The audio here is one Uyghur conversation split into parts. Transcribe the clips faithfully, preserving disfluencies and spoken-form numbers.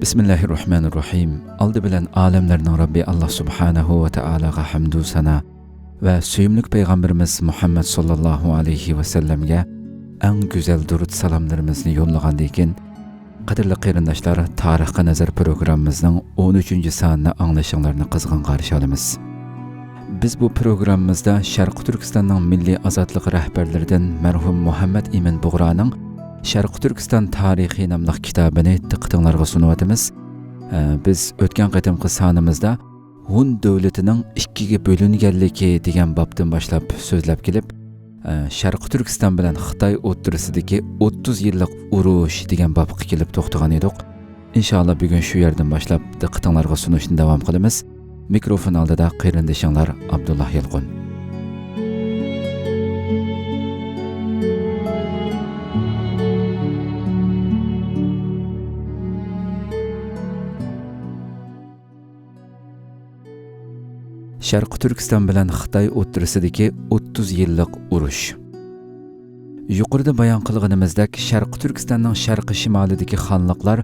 بىسمىللاھىررەھمانىررەھىم. ئالدى بىلەن ئالەملەرنىڭ رەببى ئاللا سۇبھانەھۇ ۋە تائالاغا ھەمدۇ سانا ۋە سۆيۈملۈك پەيغەمبىرىمىز مۇھەممەد ساللاللاھۇ ئەلەيھى ۋە سەللەمگە ئەڭ گۈزەل دۇرۇت سالاملىرىمىزنى يوللىغاندىن كېيىن، قەدىرلىك قېرىنداشلار، تارىخقا نەزەر پروگراممىمىزنىڭ ئون ئۈچىنچى سانىنى ئاڭلىشىڭلارنى قىزغىن قارشى ئالىمىز. بىز بۇ پروگراممىمىزدا شەرقىي تۈركىستاننىڭ مىللىي ئازادلىق رەھبەرلىرىدىن مەرھۇم مۇھەممەد ئىمىن بۇغرانىڭ شەرقىي تۈركىستان تارىخى ناملىق كىتابىنى دىققىتىڭلارغا سۇنۇۋاتىمىز. ئە، بىز ئۆتكەن قېتىمقى سانىمىزدا ھۇن دۆلىتىنىڭ ئىككىگە بۆلۈنگەنلىكى دېگەن بابتىن باشلاپ سۆزلەپ كېلىپ، ئە، شەرقىي تۈركىستان بىلەن خىتاي ئوتتۇرىسىدىكى ئوتتۇز يىللىق ئۇرۇش دېگەن بابقا كېلىپ توختىغان ئىدۇق. ئىنشائاللا، بۈگۈن شۇ يەردىن باشلاپ دىققىتىڭلارغا سۇنۇشنى داۋام قىلىمىز. مىكروفون ئالدىدا قېرىندىشىڭلار ئابدۇللا يالقۇن. شەرقىي تۈركىستان بىلەن خىتاي ئوتتۇرىسىدىكى ئوتتۇز يىللىق ئۇرۇش. يۇقىرىدا بايان قىلغىنىمىزدەك، شەرقىي تۈركىستاننىڭ شەرقىي شىمالىدىكى خانلىقلار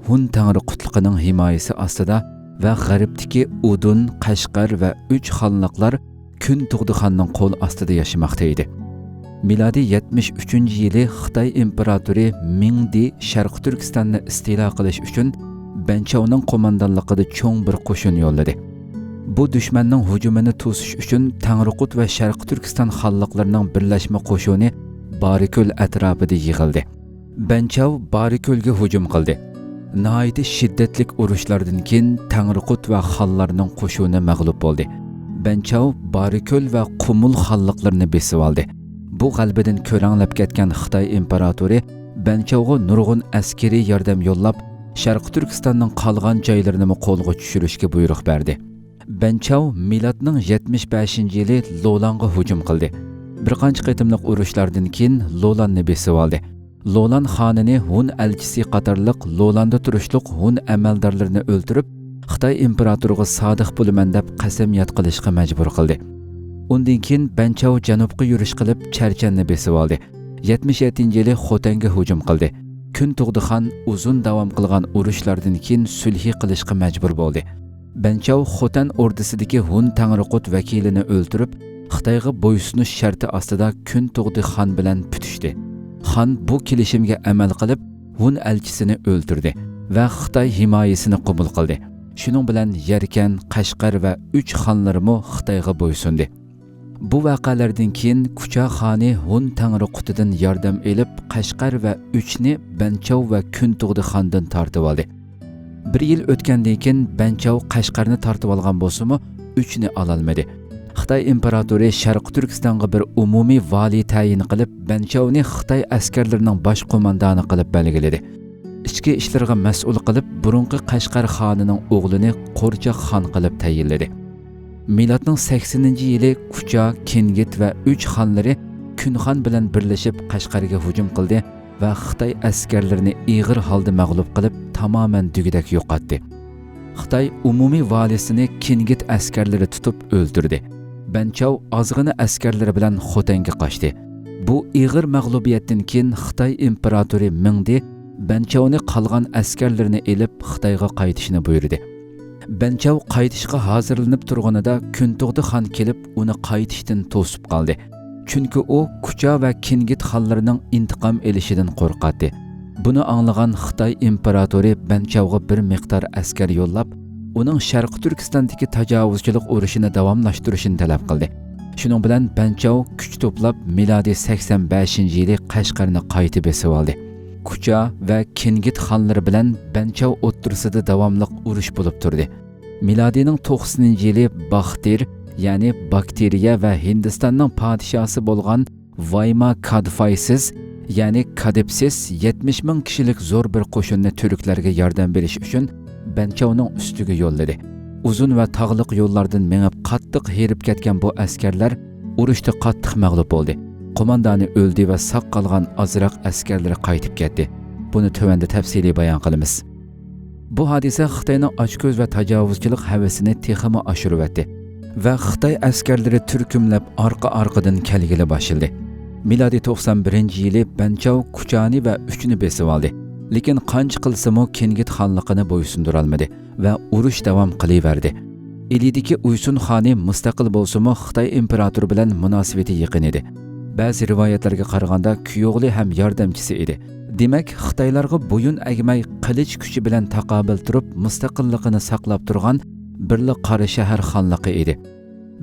ھۇن تەڭرىقۇتلۇقىنىڭ ھىمايىسى ئاستىدا ۋە غەربتىكى ئۇدۇن، قەشقەر ۋە ئۈچ خانلىقلار كۈن تۇغدىخاننىڭ قول ئاستىدا ياشىماقتا ئىدى. مىلادىي يەتمىش ئۈچىنچى يىلى خىتاي ئىمپېراتورى مىڭدى شەرقىي تۈركىستاننى ئىستىلا قىلىش ئۈچۈن بەنچاۋنىڭ قوماندانلىقىدا چوڭ بىر قوشۇن يوللىدى. بۇ دۈشمەننىڭ ھۇجۇمىنى توسۇش ئۈچۈن تەڭرىقۇت ۋە شەرقىي تۈركىستان خانلىقلىرىنىڭ بىرلەشمە قوشۇنى بارىكۆل ئەتراپىدا يىغىلدى. بەنچاۋ بارىكۆلگە ھۇجۇم قىلدى. ناھايىتى شىددەتلىك ئۇرۇشلاردىن كېيىن تەڭرىقۇت ۋە خانلارنىڭ قوشۇنى مەغلۇپ بولدى. بەنچاۋ بارىكۆل ۋە قۇمۇل خانلىقلىرىنى بېسىۋالدى. بۇ غەلىبىدىن كۆرەڭلەپ كەتكەن خىتاي ئىمپېراتورى بەنچاۋغا نۇرغۇن ئەسكىرىي ياردەم يوللاپ، شەرقىي تۈركىستاننىڭ قالغان جايلىرىنىمۇ قولغا چۈشۈرۈشكە بۇيرۇق بەردى. بەنچاۋ مىلادنىڭ يەتمىش بەشىنچى يىلى لولانغا ھۇجۇم قىلدى. بىر قانچە قېتىملىق ئۇرۇشلاردىن كېيىن لولاننى بېسىۋالدى. لولان خانىنى ھۇن ئەلچىسى قاتارلىق لولاندا تۇرۇشلۇق ھۇن ئەمەلدارلىرىنى ئۆلتۈرۈپ، خىتاي ئىمپېراتورىغا سادىق بولىمەن دەپ قەسەمياد قىلىشقا مەجبۇر قىلدى. ئۇندىن كېيىن بەنچاۋ جەنۇبقا يۈرۈش قىلىپ، چەرچەننى بېسىۋالدى. يەتمىش يەتتىنچى يىلى خوتەنگە ھۇجۇم قىلدى. كۈن تۇغدىخان ئۇزۇن داۋام قىلغان ئۇرۇشلاردىن كېيىن سۈلھى قىلىشقا مەجبۇر بولدى. بەنچاۋ خوتەن ئوردىسىدىكى ھۇن تەڭرىقۇت ۋەكىلىنى ئۆلتۈرۈپ، خىتايغا بويسۇنۇش شەرتى ئاستىدا كۈن تۇغدى خان بىلەن پۈتۈشتى. خان بۇ كېلىشىمگە ئەمەل قىلىپ، ھۇن ئەلچىسىنى ئۆلتۈردى ۋە خىتاي ھىمايىسىنى قوبۇل قىلدى. شۇنىڭ بىلەن يەركەن، قەشقەر ۋە ئۈچ خانلىرىمۇ خىتايغا بويسۇندى. بۇ ۋەقەلەردىن كېيىن كۇچا خانى ھۇن تەڭرىقۇتىدىن ياردەم ئېلىپ، قەشقەر ۋە ئۈچنى بەنچاۋ ۋە كۈن تۇغدى خاندىن تارتىۋالدى. بىر يىل ئۆتكەندىن كېيىن بەنچاۋ قەشقەرنى تارتىۋالغان بولسىمۇ، ئۈچنى ئالالمىدى. خىتاي ئىمپېراتورى شەرقىي تۈركىستانغا بىر ئومۇمىي ۋالىي تەيىن قىلىپ، بەنچاۋنى خىتاي ئەسكەرلىرىنىڭ باش قوماندانى قىلىپ بەلگىلىدى. ئىچكى ئىشلىرىغا مەسئۇل قىلىپ، بۇرۇنقى قەشقەر خانىنىڭ ئوغلىنى قورچاق خان قىلىپ تەيىنلىدى. مىلادنىڭ سەكسىنىنچى يىلى كۇچا، كىنگىت ۋە ئۈچ خانلىرى كۈنخان بىلەن بىرلىشىپ قەشقەرگە ھۇجۇم قىلدى ۋە خىتاي ئەسكەرلىرىنى ئېغىر ھالدا مەغلۇپ قىلىپ، تامامەن دۈگىدەك يوقاتتى. خىتاي ئومۇمىي ۋالىسىنى كىنگىت ئەسكەرلىرى تۇتۇپ ئۆلتۈردى. بەنچاۋ ئازغىنە ئەسكەرلىرى بىلەن خوتەنگە قاچتى. بۇ ئېغىر مەغلۇبىيەتتىن كېيىن خىتاي ئىمپېراتورى مىڭدى بەنچاۋنى قالغان ئەسكەرلىرىنى ئېلىپ خىتايغا قايتىشنى بۇيرۇدى. بەنچاۋ قايتىشقا ھازىرلىنىپ تۇرغىنىدا كۈنتۇغدى خان كېلىپ ئۇنى قايتىشتىن توسۇپ قالدى. چۈنكى ئۇ كۇچا ۋە كىنگىت خانلىرىنىڭ ئىنتىقام ئېلىشىدىن قورقاتتى. بۇنى ئاڭلىغان خىتاي ئىمپېراتورى بەنچاۋغا بىر مىقدار ئەسكەر يوللاپ، ئۇنىڭ شەرقىي تۈركىستاندىكى تاجاۋۇزچىلىق ئۇرۇشىنى داۋاملاشتۇرۇشىنى تەلەپ قىلدى. شۇنىڭ بىلەن بەنچاۋ كۈچ توپلاپ، مىلادىي سەكسەن بەشىنچى يىلى قەشقەرنى قايتا بېسىۋالدى. كۇچا ۋە كىنگىت خانلىرى بىلەن بەنچاۋ ئوتتۇرىسىدا داۋاملىق ئۇرۇش بولۇپ تۇردى. مىلادىينىڭ توقسىنىنچى يىلى باختىر، يەنى باكتىرىيە ۋە ھىندىستاننىڭ پادىشاھسى بولغان ۋايما كادفايسىز، يەنى كادىپسىس يەتمىش مىڭ كىشىلىك زور بىر قوشۇننى تۈركلەرگە ياردەم بېرىش ئۈچۈن بەنچاۋنىڭ ئۈستىگە يوللىدى. ئۇزۇن ۋە تاغلىق يوللاردىن مېڭىپ قاتتىق ھېرىپ كەتكەن بۇ ئەسكەرلەر ئۇرۇشتا قاتتىق مەغلۇپ بولدى. قوماندانى ئۆلدى ۋە ساق قالغان ئازراق ئەسكەرلىرى قايتىپ كەتتى. بۇنى تۆۋەندە تەپسىلىي بايان قىلىمىز. بۇ ھادىسە خىتاينىڭ ئاچكۆز ۋە تاجاۋۇزچىلىق ھەۋىسىنى تېخىمۇ ئاشۇرۇۋەتتى ۋە خىتاي ئەسكەرلىرى تۈركۈملەپ ئارقا-ئارقىدىن كەلگىلى باشلىدى. مىلادىي توقسان بىرىنچى يىلى بەنچاۋ كۇچانى ۋە ئۈچنى بېسىۋالدى. لېكىن قانچە قىلسىمۇ كىنگىت خانلىقىنى بويسۇندۇرالمىدى ۋە ئۇرۇش داۋام قىلىۋەردى. ئىلىدىكى ئۇيسۇن خانى مۇستەقىل بولسىمۇ، خىتاي ئىمپېراتورى بىلەن مۇناسىۋىتى يېقىن ئىدى. بەزى رىۋايەتلەرگە قارىغاندا، كۈيئوغلى ھەم ياردەمچىسى ئىدى. دېمەك، خىتايلارغا بويۇن ئەگمەي، قىلىچ كۈچى بىلەن تاقابىل تۇرۇپ، مۇستەقىللىقىنى ساقلاپ تۇرغان بىرلا قارا شەھەر خانلىقى ئىدى.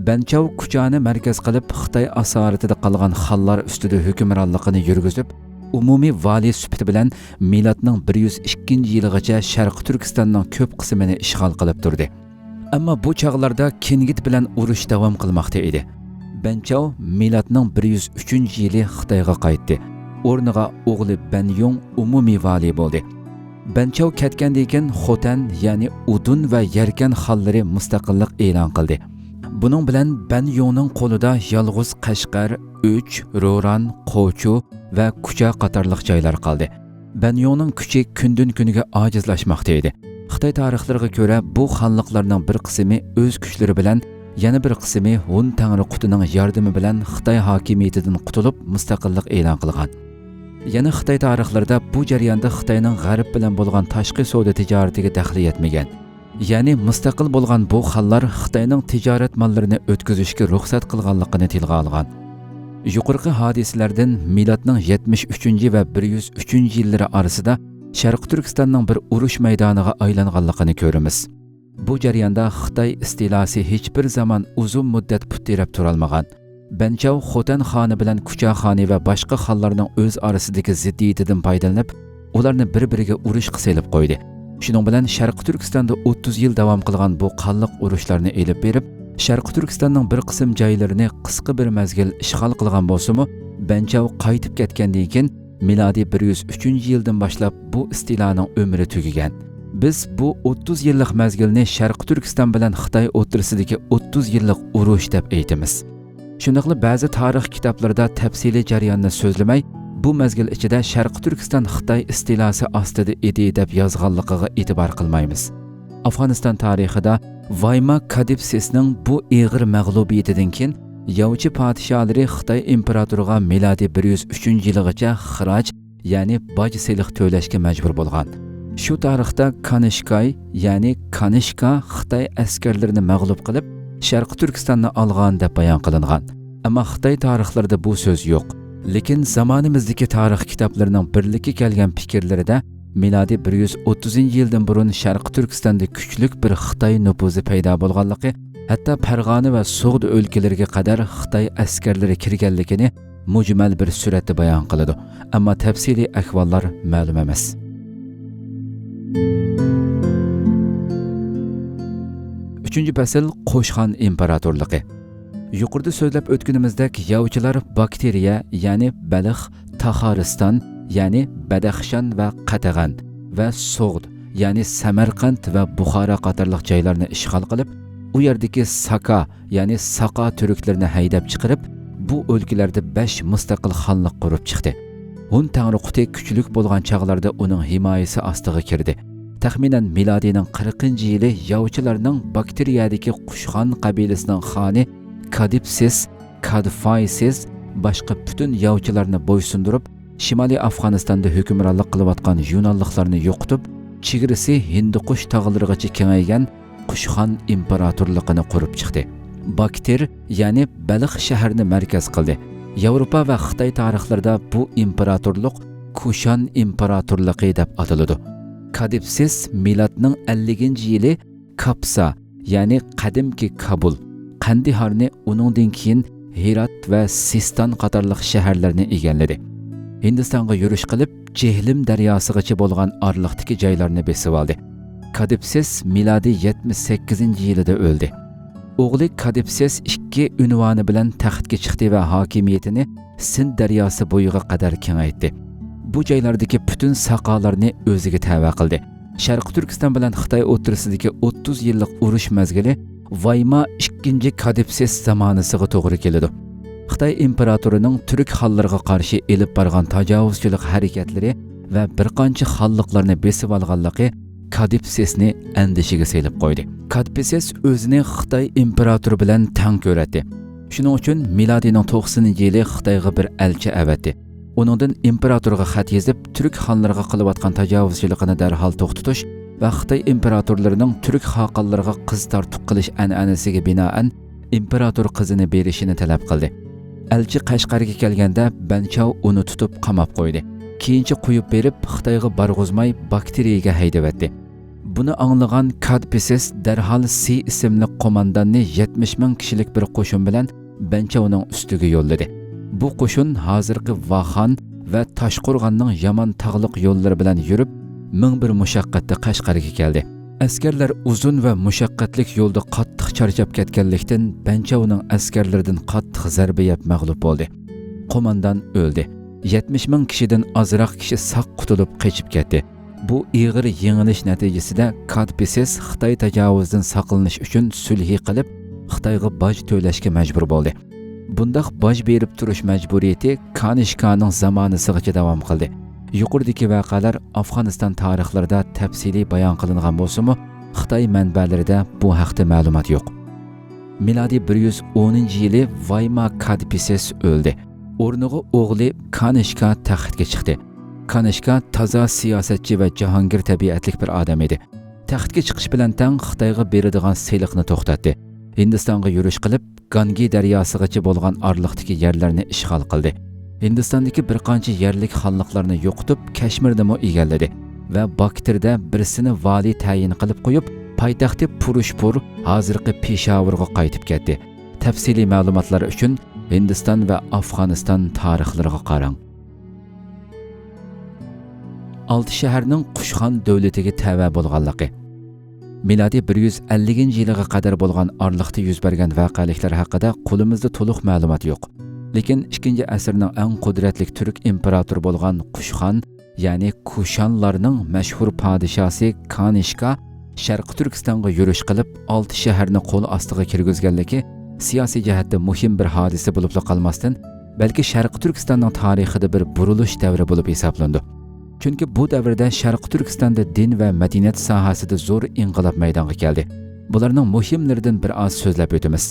بەنچاۋ كۇچانى مەركەز قىلىپ، خىتاي ئاسارىتىدە قالغان خانلار ئۈستىدە ھۆكۈمرانلىقىنى يۈرگۈزۈپ، ئومۇمىي ۋالىي سۈپىتى بىلەن مىلادنىڭ بىر يۈز ئىككىنچى يىلىغىچە شەرقىي تۈركىستاننىڭ كۆپ قىسمىنى ئىشغال قىلىپ تۇردى. ئەمما بۇ چاغلاردا كىنگىت بىلەن ئۇرۇش داۋام قىلماقتا ئىدى. بەنچاۋ مىلادنىڭ بىر يۈز ئۈچىنچى يىلى خىتايغا قايتتى. ئورنىغا ئوغلى بەنيۇڭ ئومۇمىي ۋالىي بولدى. بەنچاۋ كەتكەندىن كېيىن، خوتەن، يەنى ئۇدۇن ۋە يەركەن خانلىرى مۇستەقىللىق ئېلان قىلدى. بۇنىڭ بىلەن بەنيۇڭنىڭ قولىدا يالغۇز قەشقەر، ئۈچ، روران، قوچۇ ۋە كۇچا قاتارلىق جايلار قالدى. بەنيۇڭنىڭ كۈچى كۈندىن-كۈنگە ئاجىزلاشماقتا ئىدى. خىتاي تارىخلىرىغا كۆرە، بۇ خانلىقلارنىڭ بىر قىسمى ئۆز كۈچلىرى بىلەن، يەنە بىر قىسمى ھون تەڭرى قۇتىنىڭ ياردىمى بىلەن خىتاي ھاكىمىيىتىدىن قۇتۇلۇپ، مۇستەقىللىق ئېلان قىلغان. يەنە خىتاي تارىخلىرىدا بۇ جەرياندا خىتاينىڭ غەرب بىلەن بولغان تاشقى سودا تىجارىتىگە دەخلى يەتمىگەن. يەنى مۇستەقىل بولغان بۇ خانلار خىتاينىڭ تىجارەت ماللىرىنى ئۆتكۈزۈشكە رۇخسەت قىلغانلىقىنى تىلغا ئالغان. يۇقىرىقى ھادىسىلەردىن مىلادنىڭ يەتمىش ئۈچىنچى ۋە بىر يۈز ئۈچىنچى يىللىرى ئارىسىدا شەرقىي تۈركىستاننىڭ بىر ئۇرۇش مەيدانىغا ئايلانغانلىقىنى كۆرىمىز. بۇ جەرياندا خىتاي ئىستىلاسى ھېچبىر زامان ئۇزۇن مۇددەت پۇت تىرەپ تۇرالمىغان. بەنچاۋ خوتەن خانى بىلەن كۇچا خانى ۋە باشقا خانلارنىڭ ئۆز ئارىسىدىكى زىددىيىتىدىن پايدىلىنىپ، ئۇلارنى بىر-بىرىگە ئۇرۇشقا سېلىپ قويدى. شۇنىڭ بىلەن شەرقىي تۈركىستاندا ئوتتۇز يىل داۋام قىلغان بۇ قانلىق ئۇرۇشلارنى ئېلىپ بېرىپ، شەرقىي تۈركىستاننىڭ بىر قىسىم جايلىرىنى قىسقا بىر مەزگىل ئىشغال قىلغان بولسىمۇ، بەنچاۋ قايتىپ كەتكەندىن كېيىن، مىلادىي بىر يۈز ئۈچىنچى يىلدىن باشلاپ بۇ ئىستىلانىڭ ئۆمرى تۈگىگەن. بىز بۇ ئوتتۇز يىللىق مەزگىلنى شەرقىي تۈركىستان بىلەن خىتاي ئوتتۇرىسىدىكى ئوتتۇز يىللىق ئۇرۇش دەپ ئېيتىمىز. شۇنداقلا بەزى تارىخ كىتابلىرىدا تەپسىلىي جەرياننى سۆزلىمەي، بۇ مەزگىل ئىچىدە شەرقىي تۈركىستان خىتاي ئىستىلاسى ئاستىدا ئىدى دەپ يازغانلىقىغا ئېتىبار قىلمايمىز. ئافغانىستان تارىخىدا ۋايما كادىپسىسنىڭ بۇ ئېغىر مەغلۇبىيىتىدىن كېيىن ياۋچى پادىشاھلىرى خىتاي ئىمپېراتورىغا مىلادىي بىر يۈز ئۈچىنچى يىلىغىچە خىراج، يەنى باج سېلىق تۆلەشكە مەجبۇر بولغان. شۇ تارىختا كانىشكاي، يەنى كانىشكا خىتاي ئەسكەرلىرىنى مەغلۇپ قىلىپ، شەرقىي تۈركىستاننى ئالغان دەپ بايان قىلىنغان. ئەمما خىتاي تارىخلىرىدا بۇ سۆز يوق. لېكىن زامانىمىزدىكى تارىخ كىتابلىرىنىڭ بىرلىككە كەلگەن پىكىرلىرىدە مىلادىي بىر يۈز ئوتتۇزىنچى يىلدىن بۇرۇن شەرقىي تۈركىستاندا كۈچلۈك بىر خىتاي نوپۇزى پەيدا بولغانلىقى، ھەتتا پەرغانە ۋە سوغدى ئۆلكىلىرىگە قەدەر خىتاي ئەسكەرلىرى كىرگەنلىكىنى مۈجمەل بىر سۈرەتتە بايان قىلىدۇ، ئەمما تەپسىلىي ئەھۋاللار مەلۇم ئەمەس. ئۈچىنچى پەسىل، قوشخان ئىمپېراتورلۇقى. يۇقىرىدا سۆزلەپ ئۆتكىنىمىزدەك، ياۋچىلار باكتېرىيە، يەنى بەلخ، تاخارىستان، يەنى بەدەخشان ۋە قەتەغەن ۋە سوغد، يەنى سەمەرقەنت ۋە بۇخارا قاتارلىق جايلارنى ئىشغال قىلىپ، ئۇ يەردىكى ساكا، يەنى ساقا تۈركلىرىنى ھەيدەپ چىقىرىپ، بۇ ئۆلكىلەردە بەش مۇستەقىل خانلىق قۇرۇپ چىقتى. ھون تەڭرىقۇتى كۈچلۈك بولغان چاغلاردا ئۇنىڭ ھىمايىسى ئاستىغا كىردى. تەخمىنەن مىلادىينىڭ قىرىقىنچى يىلى ياۋچىلارنىڭ باكتېرىيەدىكى قۇشخان قەبىلىسىنىڭ خانى كادىپسىس، كادفايسىس باشقا پۈتۈن ياۋچىلارنى بويسۇندۇرۇپ، شىمالىي ئافغانىستاندا ھۆكۈمرانلىق قىلىۋاتقان يۇنانلىقلارنى يوقىتىپ، چېگرىسى ھىندىقۇش تاغلىرىغىچە كېڭەيگەن قۇشخان ئىمپېراتورلۇقىنى قۇرۇپ چىقتى. باكتىر، يەنى بەلخ شەھىرىنى مەركەز قىلدى. ياۋروپا ۋە خىتاي تارىخلىرىدا بۇ ئىمپېراتورلۇق كۇشان ئىمپېراتورلۇقى دەپ ئاتىلىدۇ. كادىپسىس مىلادنىڭ ئەللىكىنچى يىلى كاپسا، يەنى قەدىمكى كابۇل، قەندىھارنى، ئۇنىڭدىن كېيىن ھىرات ۋە سىستان قاتارلىق شەھەرلەرنى ئىگىلىدى. ھىندىستانغا يۈرۈش قىلىپ، جېھلىم دەرياسىغىچە بولغان ئارىلىقتىكى جايلارنى بېسىۋالدى. كادىپسىس مىلادىي يەتمىش سەككىزىنچى يىلىدا ئۆلدى. ئوغلى كادىپسىس ئىككى ئۇنۋانى بىلەن تەختكە چىقتى ۋە ھاكىمىيىتىنى سىند دەرياسى بويىغا قەدەر كېڭەيتتى. بۇ جايلاردىكى پۈتۈن ساقالارنى ئۆزىگە تەۋە قىلدى. شەرقىي تۈركىستان بىلەن خىتاي ئوتتۇرىسىدىكى ئوتتۇز يىللىق ئۇرۇش مەزگىلى ۋايما ئىككىنچى كادىپسىس زامانىسىغا توغرا كېلىدۇ. خىتاي ئىمپېراتورىنىڭ تۈرك خانلىرىغا قارشى ئېلىپ بارغان تاجاۋۇزچىلىق ھەرىكەتلىرى ۋە بىر قانچە خانلىقلارنى بېسىۋالغانلىقى كادىپسىسنى ئەندىشىگە سېلىپ قويدى. كادىپسىس ئۆزىنى خىتاي ئىمپېراتورى بىلەن تەڭ كۆرەتتى. شۇنىڭ ئۈچۈن مىلادىينىڭ توقسىنىنچى يىلى خىتايغا بىر ئەلچى ئەۋەتتى. ئۇنىڭدىن ئىمپېراتورغا خەت يېزىپ، تۈرك خانلىرىغا قىلىۋاتقان تاجاۋۇزچىلىقىنى دەرھال توختىتىش ۋە خىتاي ئىمپېراتورلىرىنىڭ تۈرك خاقانلىرىغا قىز تارتۇق قىلىش ئەنئەنىسىگە بىنائەن ئىمپېراتور قىزىنى بېرىشىنى تەلەپ قىلدى. ئەلچى قەشقەرگە كەلگەندە، بەنچاۋ ئۇنى تۇتۇپ قاماپ قويدى. كېيىنچە قويۇپ بېرىپ، خىتايغا بارغۇزماي، باكتىرىيەگە ھەيدىۋەتتى. بۇنى ئاڭلىغان كادپىسس دەرھال سى ئىسىملىك قومانداننى يەتمىش مىڭ كىشىلىك بىر قوشۇن بىلەن بەنچاۋنىڭ ئۈستىگە يوللىدى. بۇ قوشۇن ھازىرقى ۋاخان ۋە تاشقورغاننىڭ يامان تاغلىق يوللىرى بىلەن يۈرۈپ، مىڭ بىر مۇشەققەتتە قەشقەرگە كەلدى. ئەسكەرلەر ئۇزۇن ۋە مۇشەققەتلىك يولدا قاتتىق چارچاپ كەتكەنلىكتىن، بەنچاۋنىڭ ئەسكەرلىرىدىن قاتتىق زەربە يەپ مەغلۇپ بولدى. قوماندان ئۆلدى. يەتمىش مىڭ كىشىدىن ئازراق كىشى ساق قۇتۇلۇپ قېچىپ كەتتى. بۇ ئېغىر يېڭىلىش نەتىجىسىدە كادپىسس خىتاي تاجاۋۇزىدىن ساقلىنىش ئۈچۈن سۈلھى قىلىپ، خىتايغا باج تۆلەشكە مەجبۇر بولدى. بۇنداق باج بېرىپ تۇرۇش مەجبۇرىيىتى كانىشكانىڭ زامانىسىغىچە داۋام قىلدى. يۇقىرىدىكى ۋەقەلەر ئافغانىستان تارىخلىرىدا تەپسىلىي بايان قىلىنغان بولسىمۇ، خىتاي مەنبەلىرىدە بۇ ھەقتە مەلۇمات يوق. مىلادىي بىر يۈز ئونىنچى يىلى ۋايما كادپىسس ئۆلدى. ئورنىغا ئوغلى كانىشكا تەختكە چىقتى. كانىشكا تازا سىياسەتچى ۋە جاھانگىر تەبىئەتلىك بىر ئادەم ئىدى. تەختكە چىقىش بىلەن تەڭ خىتايغا بېرىدىغان سېلىقنى توختاتتى. ھىندىستانغا يۈرۈش قىلىپ، گانگى دەرياسىغىچە بولغان ئارىلىقتىكى يەرلەرنى ئىشغال قىلدى. ھىندىستاندىكى بىر قانچە يەرلىك خانلىقلارنى يوقىتىپ، كەشمىرنىمۇ ئىگىلىدى ۋە باكتىردا بىرسىنى ۋالىي تەيىن قىلىپ قويۇپ، پايتەختى پۇرۇشپۇر، ھازىرقى پېشاۋۇرغا قايتىپ كەتتى. تەپسىلىي مەلۇماتلار ئۈچۈن ھىندىستان ۋە ئافغانىستان تارىخلىرىغا قاراڭ. ئالتە شەھەرنىڭ قۇشخان دۆلىتىگە تەۋە بولغانلىقى. مىلادىي بىر يۈز ئەللىكىنچى يىلىغا قەدەر بولغان ئارىلىقتا يۈز بەرگەن ۋەقەلىكلەر ھەققىدە قولىمىزدا تولۇق مەلۇمات يوق. لېكىن ئىككىنچى ئەسىرنىڭ ئەڭ قۇدرەتلىك تۈرك ئىمپېراتورى بولغان قۇشخان، يەنى كۇشانلارنىڭ مەشھۇر پادىشاسى كانىشكا شەرقىي تۈركىستانغا يۈرۈش قىلىپ، ئالتە شەھەرنى قول ئاستىغا كىرگۈزگەنلىكى سىياسىي جەھەتتە مۇھىم بىر ھادىسە بولۇپلا قالماستىن، بەلكى شەرقىي تۈركىستاننىڭ تارىخىدا بىر بۇرۇلۇش دەۋرى بولۇپ ھېسابلىنىدۇ. چۈنكى بۇ دەۋردە شەرقىي تۈركىستاندا دىن ۋە مەدەنىيەت ساھەسىدە زور ئىنقىلاب مەيدانغا كەلدى. بۇلارنىڭ مۇھىملىرىدىن بىر ئاز سۆزلەپ ئۆتىمىز.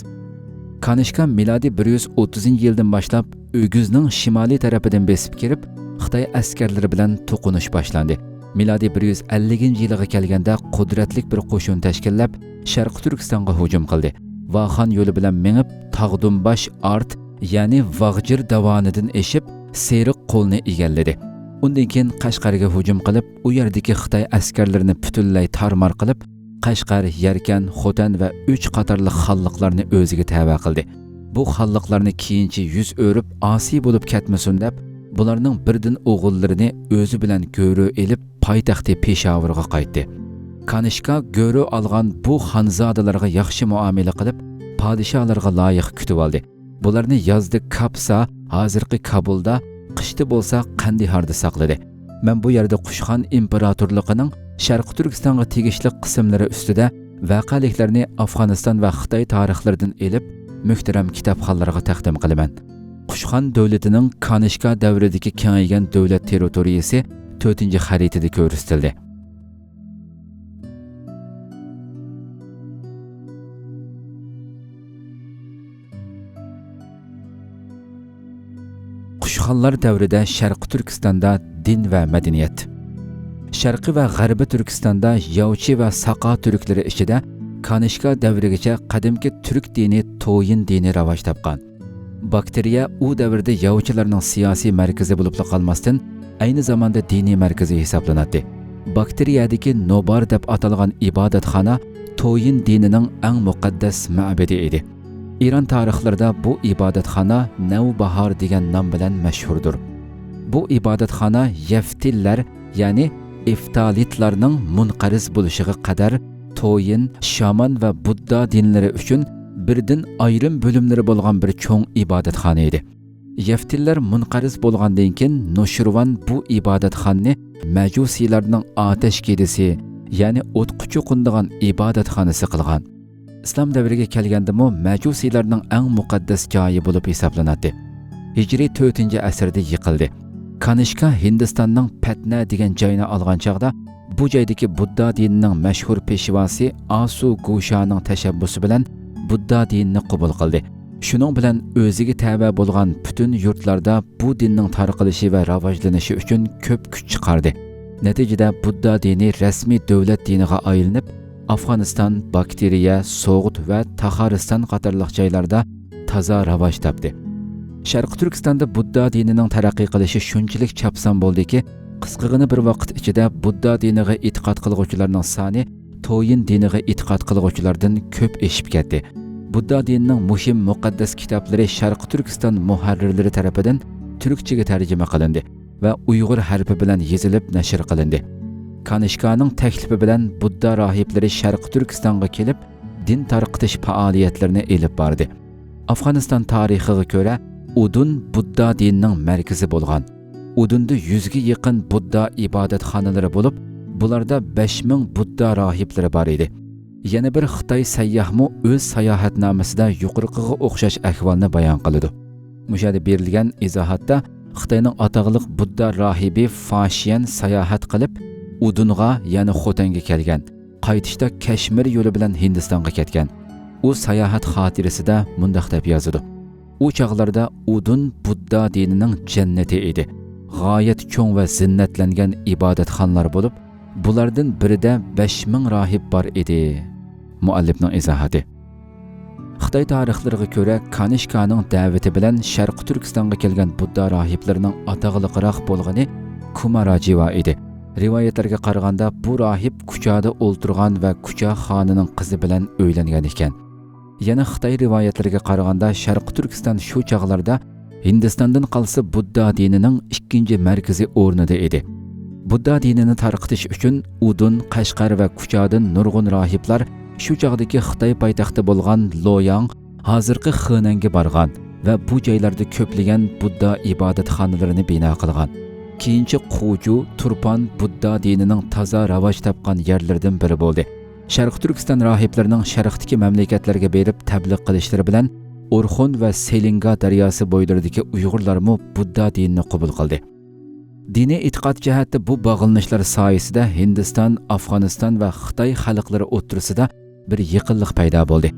كانىشكا مىلادىي بىر يۈز ئوتتۇزىنچى يىلدىن باشلاپ ئۆگۈزنىڭ شىمالىي تەرىپىدىن بېسىپ كىرىپ، خىتاي ئەسكەرلىرى بىلەن توقۇنۇش باشلاندى. مىلادىي بىر يۈز ئەللىكىنچى يىلىغا كەلگەندە قۇدرەتلىك بىر قوشۇن تەشكىللەپ، شەرقىي تۈركىستانغا ھۇجۇم قىلدى. ۋاخان يولى بىلەن مېڭىپ، تاغدۇنباش ئارت، يەنى ۋاغجىر داۋانىدىن ئېشىپ، سېرىق قولنى ئىگىلىدى. ئۇندىن كېيىن قەشقەرگە ھۇجۇم قىلىپ، ئۇ يەردىكى خىتاي ئەسكەرلىرىنى پۈتۈنلەي تارمار قىلىپ، قەشقەر، يەركەن، خوتەن ۋە ئۈچ قاتارلىق خانلىقلارنى ئۆزىگە تەۋە قىلدى. بۇ خانلىقلارنى كېيىنچە يۈز ئۆرۈپ، ئاسىي بولۇپ كەتمىسۇن دەپ، بۇلارنىڭ بىردىن ئوغۇللىرىنى ئۆزى بىلەن گۆرۈ ئېلىپ، پايتەختى پېشاۋۇرغا قايتتى. كانىشكا گۆرۈ ئالغان بۇ خانزادىلارغا ياخشى مۇئامىلە قىلىپ، پادىشاھلارغا لايىق كۈتۈۋالدى. بۇلارنى يازدا كاپسا، ھازىرقى كابۇلدا، قىشتا بولسا قەندىھاردا ساقلىدى. مەن بۇ يەردە قۇشخان ئىمپېراتورلۇقىنىڭ شەرقىي تۈركىستانغا تېگىشلىك قىسىملىرى ئۈستىدە ۋەقەلىكلەرنى ئافغانىستان ۋە خىتاي تارىخلىرىدىن ئېلىپ، مۆھتەرەم كىتابخانلارغا تەقدىم قىلىمەن. قۇشخان دۆلىتىنىڭ كانىشكا دەۋرىدىكى كېڭەيگەن دۆلەت تېررىتورىيىسى تۆتىنچى خەرىتىدە كۆرسىتىلدى. قۇشخانلار دەۋرىدە شەرقىي تۈركىستاندا دىن ۋە مەدەنىيەت. شەرقىي ۋە غەربىي تۈركىستاندا ياۋچى ۋە ساقا تۈركلىرى ئىچىدە كانىشكا دەۋرىگىچە قەدىمكى تۈرك دىنى تويىن دىنى راۋاج تاپقان. باكتىرىيە ئۇ دەۋردە ياۋچىلارنىڭ سىياسىي مەركىزى بولۇپلا قالماستىن، ئەينى زاماندا دىنىي مەركىزى ھېسابلىناتتى. باكتىرىيەدىكى نوبار دەپ ئاتالغان ئىبادەتخانا تويىن دىنىنىڭ ئەڭ مۇقەددەس مەبىدى ئىدى. ئىران تارىخلىرىدا بۇ ئىبادەتخانا نەۋباھار دېگەن نام بىلەن مەشھۇردۇر. بۇ ئىبادەتخانا يەفتىللەر، يەنى ئىفتالىتلارنىڭ مۇنقەرز بولۇشىغا قەدەر تويىن، شامان ۋە بۇددا دىنلىرى ئۈچۈن بىردىن ئايرىم بۆلۈملىرى بولغان بىر چوڭ ئىبادەتخانا ئىدى. يەفتىللەر مۇنقەرز بولغاندىن كېيىن، نوشىرۋان بۇ ئىبادەتخانىنى مەجۇسىيلارنىڭ ئاتەش كېدىسى، يەنى ئوتقا چوقۇنىدىغان ئىبادەتخانىسى قىلغان. ئىسلام دەۋرىگە كەلگەندىمۇ مەجۇسىيلارنىڭ ئەڭ مۇقەددەس جايى بولۇپ ھېسابلىناتتى. ھىجرىي تۆتىنچى ئەسىردە يىقىلدى. كانىشكا ھىندىستاننىڭ پەتنە دېگەن جايىنى ئالغان چاغدا، بۇ جايدىكى بۇددا دىنىنىڭ مەشھۇر پېشۋاسى ئاسۇ گۇشانىڭ تەشەببۇسى بىلەن بۇددا دىنىنى قوبۇل قىلدى. شۇنىڭ بىلەن ئۆزىگە تەۋە بولغان پۈتۈن يۇرتلاردا بۇ دىننىڭ تارقىلىشى ۋە راۋاجلىنىشى ئۈچۈن كۆپ كۈچ چىقاردى. نەتىجىدە بۇددا دىنى رەسمىي دۆلەت دىنىغا ئايلىنىپ، ئافغانىستان، باكتىرىيە، سوغۇت ۋە تاخارىستان قاتارلىق جايلاردا تازا راۋاج تاپتى. شەرقىي تۈركىستاندا بۇددا دىنىنىڭ تەرەققىي قىلىشى شۇنچىلىك چاپسان بولدىكى، قىسقىغىنە بىر ۋاقىت ئىچىدە بۇددا دىنىغا ئېتىقاد قىلغۇچىلارنىڭ سانى تويىن دىنىغا ئېتىقاد قىلغۇچىلاردىن كۆپ ئېشىپ كەتتى. بۇددا دىنىنىڭ مۇھىم مۇقەددەس كىتابلىرى شەرقىي تۈركىستان مۇھەررىرلىرى تەرىپىدىن تۈركچىگە تەرجىمە قىلىندى ۋە ئۇيغۇر ھەرپى بىلەن يېزىلىپ نەشر قىلىندى. كانىشكانىڭ تەكلىپى بىلەن بۇددا راھىبلىرى شەرقىي تۈركىستانغا كېلىپ، دىن تارقىتىش پائالىيەتلىرىنى ئېلىپ باردى. ئافغانىستان تارىخىغا كۆرە، ئۇدۇن بۇددا دىنىنىڭ مەركىزى بولغان. ئۇدۇندا يۈزگە يېقىن بۇددا ئىبادەتخانىلىرى بولۇپ، بۇلاردا بەش مىڭ بۇددا راھىبلىرى بار ئىدى. يەنە بىر خىتاي سەيياھمۇ ئۆز ساياھەتنامىسىدە يۇقىرىقىغا ئوخشاش ئەھۋالنى بايان قىلىدۇ. مۇشۇ يەردە بېرىلگەن ئىزاھاتتا خىتاينىڭ ئاتاقلىق بۇددا راھىبى فاشيەن ساياھەت قىلىپ، ئۇدۇنغا، يەنى خوتەنگە كەلگەن. قايتىشتا كەشمىر يولى بىلەن ھىندىستانغا كەتكەن. ئۇ ساياھەت خاتىرىسىدە مۇنداق دەپ يازىدۇ: ئۇ چاغلاردا ئۇدۇن بۇددا دىنىنىڭ جەننىتى ئىدى. غايەت چوڭ ۋە زىننەتلەنگەن ئىبادەتخانىلار بولۇپ، بۇلاردىن بىرىدە بەش مىڭ راھىب بار ئىدى. مۇئەللىپنىڭ ئىزاھاتى. خىتاي تارىخلىرىغا كۆرە، كانىشكانىڭ دەۋىتى بىلەن شەرقىي تۈركىستانغا كەلگەن بۇددا راھىبلىرىنىڭ ئاتاقلىقراق بولغىنى كۇماراجىۋا ئىدى. رىۋايەتلەرگە قارىغاندا، بۇ راھىب كۇچادا ئولتۇرغان ۋە كۇچا خانىنىڭ قىزى بىلەن ئۆيلەنگەن ئىكەن. يەنە خىتاي رىۋايەتلىرىگە قارىغاندا، شەرقىي تۈركىستان شۇ چاغلاردا ھىندىستاندىن قالسا بۇددا دىنىنىڭ ئىككىنچى مەركىزى ئورنىدا ئىدى. بۇددا دىنىنى تارقىتىش ئۈچۈن ئۇدۇن، قەشقەر ۋە كۇچادىن نۇرغۇن راھىبلار شۇ چاغدىكى خىتاي پايتەختى بولغان لوياڭ، ھازىرقى خېنەنگە بارغان ۋە بۇ جايلاردا كۆپلىگەن بۇددا ئىبادەتخانىلىرىنى بىنا قىلغان. كېيىنچە قۇجۇ، تۇرپان بۇددا دىنىنىڭ تازا راۋاج تاپقان يەرلىرىدىن بىرى بولدى. شەرقىي تۈركىستان راھىبلىرىنىڭ شەرقتىكى مەملىكەتلەرگە بېرىپ تەبلىغ قىلىشلىرى بىلەن ئورخۇن ۋە سېلىنگا دەرياسى بويلىرىدىكى ئۇيغۇرلارمۇ بۇددا دىنىنى قوبۇل قىلدى. دىنىي ئېتىقاد جەھەتتە بۇ باغلىنىشلار سايىسىدە ھىندىستان، ئافغانىستان ۋە خىتاي خەلقلىرى ئوتتۇرىسىدا بىر يېقىنلىق پەيدا بولدى.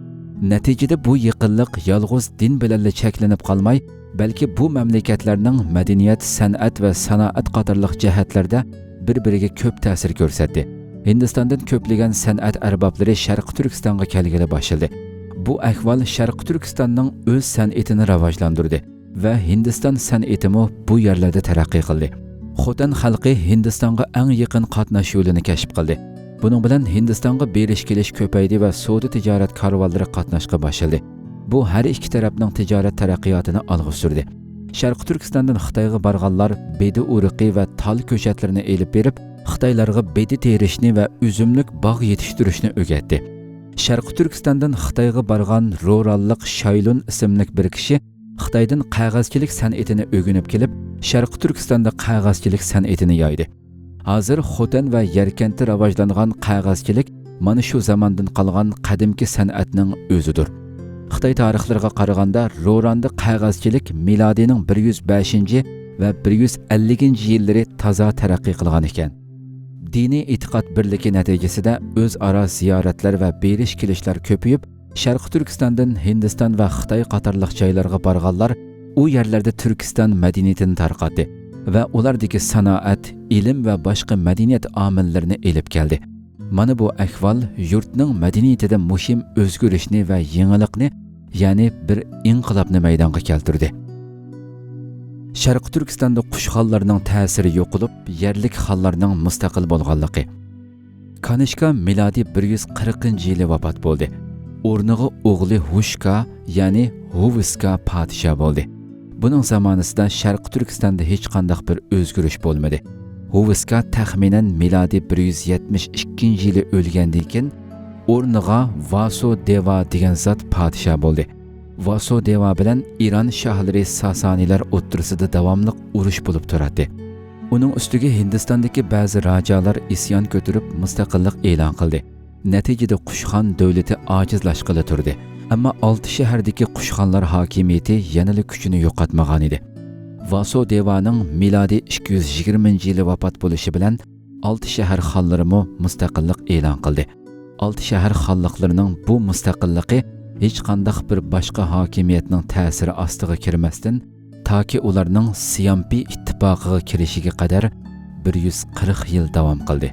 نەتىجىدە بۇ يېقىنلىق يالغۇز دىن بىلەنلا چەكلىنىپ قالماي، بەلكى بۇ مەملىكەتلەرنىڭ مەدەنىيەت، سەنئەت ۋە سانائەت قاتارلىق جەھەتلەردە بىر-بىرىگە كۆپ تەسىر كۆرسەتتى. ھىندىستاندىن كۆپلىگەن سەنئەت ئەربابلىرى شەرقىي تۈركىستانغا كەلگىلى باشلىدى. بۇ ئەھۋال شەرقىي تۈركىستاننىڭ ئۆز سەنئىتىنى راۋاجلاندۇردى ۋە ھىندىستان سەنئىتىمۇ بۇ يەرلەردە تەرەققىي قىلدى. خوتەن خەلقى ھىندىستانغا ئەڭ يېقىن قاتناش يولىنى كەشىپ قىلدى. بۇنىڭ بىلەن ھىندىستانغا بېرىش-كېلىش كۆپەيدى ۋە سودا-تىجارەت كارۋانلىرى قاتناشقا باشلىدى. بۇ ھەر ئىككى تەرەپنىڭ تىجارەت تەرەققىياتىنى ئالغا سۈردى. شەرقىي تۈركىستاندىن خىتايغا بارغانلار بېدە ئۇرۇقى ۋە تال كۆچەتلىرىنى ئېلىپ بېرىپ، خىتايلارغا بېدە تېرىشنى ۋە ئۈزۈملۈك باغ يېتىشتۈرۈشنى ئۆگەتتى. شەرقىي تۈركىستاندىن خىتايغا بارغان رورانلىق شايلۇن ئىسىملىك بىر كىشى خىتايدىن قەغەزچىلىك سەنئىتىنى ئۆگىنىپ كېلىپ، شەرقىي تۈركىستاندا قەغەزچىلىك سەنئىتىنى يايدى. ھازىر خوتەن ۋە يەركەنتتە راۋاجلانغان قەغەزچىلىك مانا شۇ زاماندىن قالغان قەدىمكى سەنئەتنىڭ ئۆزىدۇر. خىتاي تارىخلىرىغا قارىغاندا، روراندا قەغەزچىلىك مىلادىينىڭ بىر يۈز بەشىنچى ۋە بىر يۈز ئەللىكىنچى يىللىرى تازا تەرەققىي قىلغان ئىكەن. دىنىي ئېتىقاد بىرلىكى نەتىجىسىدە ئۆزئارا زىيارەتلەر ۋە بېرىش-كېلىشلەر كۆپىيىپ، شەرقىي تۈركىستاندىن ھىندىستان ۋە خىتاي قاتارلىق جايلارغا بارغانلار ئۇ يەرلەردە تۈركىستان مەدەنىيىتىنى تارقاتتى ۋە ئۇلاردىكى سانائەت، ئىلىم ۋە باشقا مەدەنىيەت ئامىللىرىنى ئېلىپ كەلدى. مانا بۇ ئەھۋال يۇرتنىڭ مەدەنىيىتىدە مۇھىم ئۆزگىرىشنى ۋە يېڭىلىقنى، يەنى بىر ئىنقىلابنى مەيدانغا كەلتۈردى. شەرقىي تۈركىستاندا قۇش خانلىرىنىڭ تەسىرى يوقىلىپ، يەرلىك خانلارنىڭ مۇستەقىل بولغانلىقى. كانىشكا مىلادىي بىر يۈز قىرىقىنچى يىلى ۋاپات بولدى. ئورنىغا ئوغلى ھۇشكا، يەنى ھۇۋىسكا پادىشاھ بولدى. بۇنىڭ زامانىسىدا شەرقىي تۈركىستاندا ھېچقانداق بىر ئۆزگىرىش بولمىدى. ھۇۋىسكا تەخمىنەن مىلادىي بىر يۈز يەتمىش ئىككىنچى يىلى ئۆلگەندىن كېيىن، ئورنىغا ۋاسودېۋا دېگەن زات پادىشاھ بولدى. ۋاسودېۋا بىلەن ئىران شاھلىرى ساسانىيلار ئوتتۇرىسىدا داۋاملىق ئۇرۇش بولۇپ تۇراتتى. ئۇنىڭ ئۈستىگە ھىندىستاندىكى بەزى راجالار ئىسيان كۆتۈرۈپ، مۇستەقىللىق ئېلان قىلدى. نەتىجىدە قۇشخان دۆلىتى ئاجىزلاشقىلى تۇردى. ئەمما ئالتە شەھەردىكى قۇشخانلار ھاكىمىيىتى يەنىلا كۈچىنى يوقاتمىغانىدى. ۋاسودېۋانىڭ مىلادىي ئىككى يۈز يىگىرمىنچى يىلى ۋاپات بولۇشى بىلەن، ئالتە شەھەر خانلىرىمۇ مۇستەقىللىق ئېلان قىلدى. ئالتە شەھەر خانلىقلىرىنىڭ بۇ مۇستەقىللىقى ھېچقانداق بىر باشقا ھاكىمىيەتنىڭ تەسىرى ئاستىغا كىرمەستىن، تاكى ئۇلارنىڭ سيامپى ئىتتىپاقىغا كىرىشىگە قەدەر بىر يۈز قىرىق يىل داۋام قىلدى.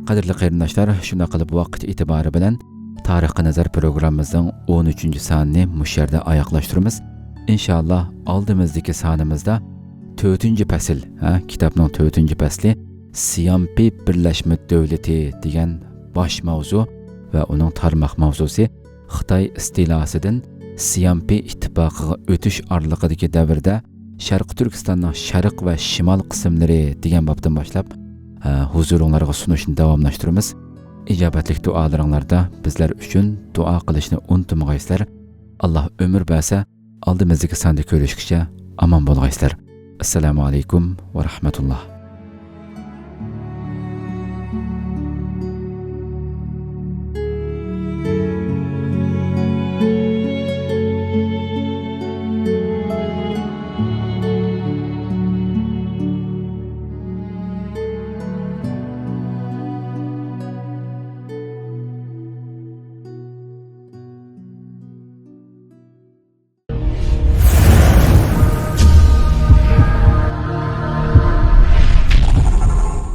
قەدىرلىك قېرىنداشلار، شۇنداق قىلىپ ۋاقىت ئېتىبارى بىلەن تارىخقا نەزەر پروگراممىمىزنىڭ ئون ئۈچىنچى سانىنى مۇشۇ يەردە ئاياغلاشتۇرىمىز. ئىنشاللا ئالدىمىزدىكى سانىمىزدا تۆتىنچى پەسىل، ھە، كىتابنىڭ تۆتىنچى پەسلى سيامپى بىرلەشمە دۆلىتى دېگەن باش ماۋزۇ ۋە ئۇنىڭ تارماق ماۋزۇسى خىتاي ئىستىلاسىدىن سيامپى ئىتتىپاقىغا ئۆتۈش ئارىلىقىدىكى دەۋردە شەرقىي تۈركىستاننىڭ شەرق ۋە شىمال قىسىملىرى دېگەن بابتىن باشلاپ، ھە، ھۇزۇرۇڭلارغا سۇنۇشنى داۋاملاشتۇرىمىز. ئىجابەتلىك دۇئالىرىڭلاردا بىزلەر ئۈچۈن دۇئا قىلىشنى ئۇنتۇمىغايسىلەر. ئاللا ئۆمۈر بەرسە، ئالدىمىزدىكى ساندا كۆرۈشكىچە ئامان بولغايسىلەر. ئەسسالامۇ ئەلەيكۇم ۋە رەھمەتۇللا.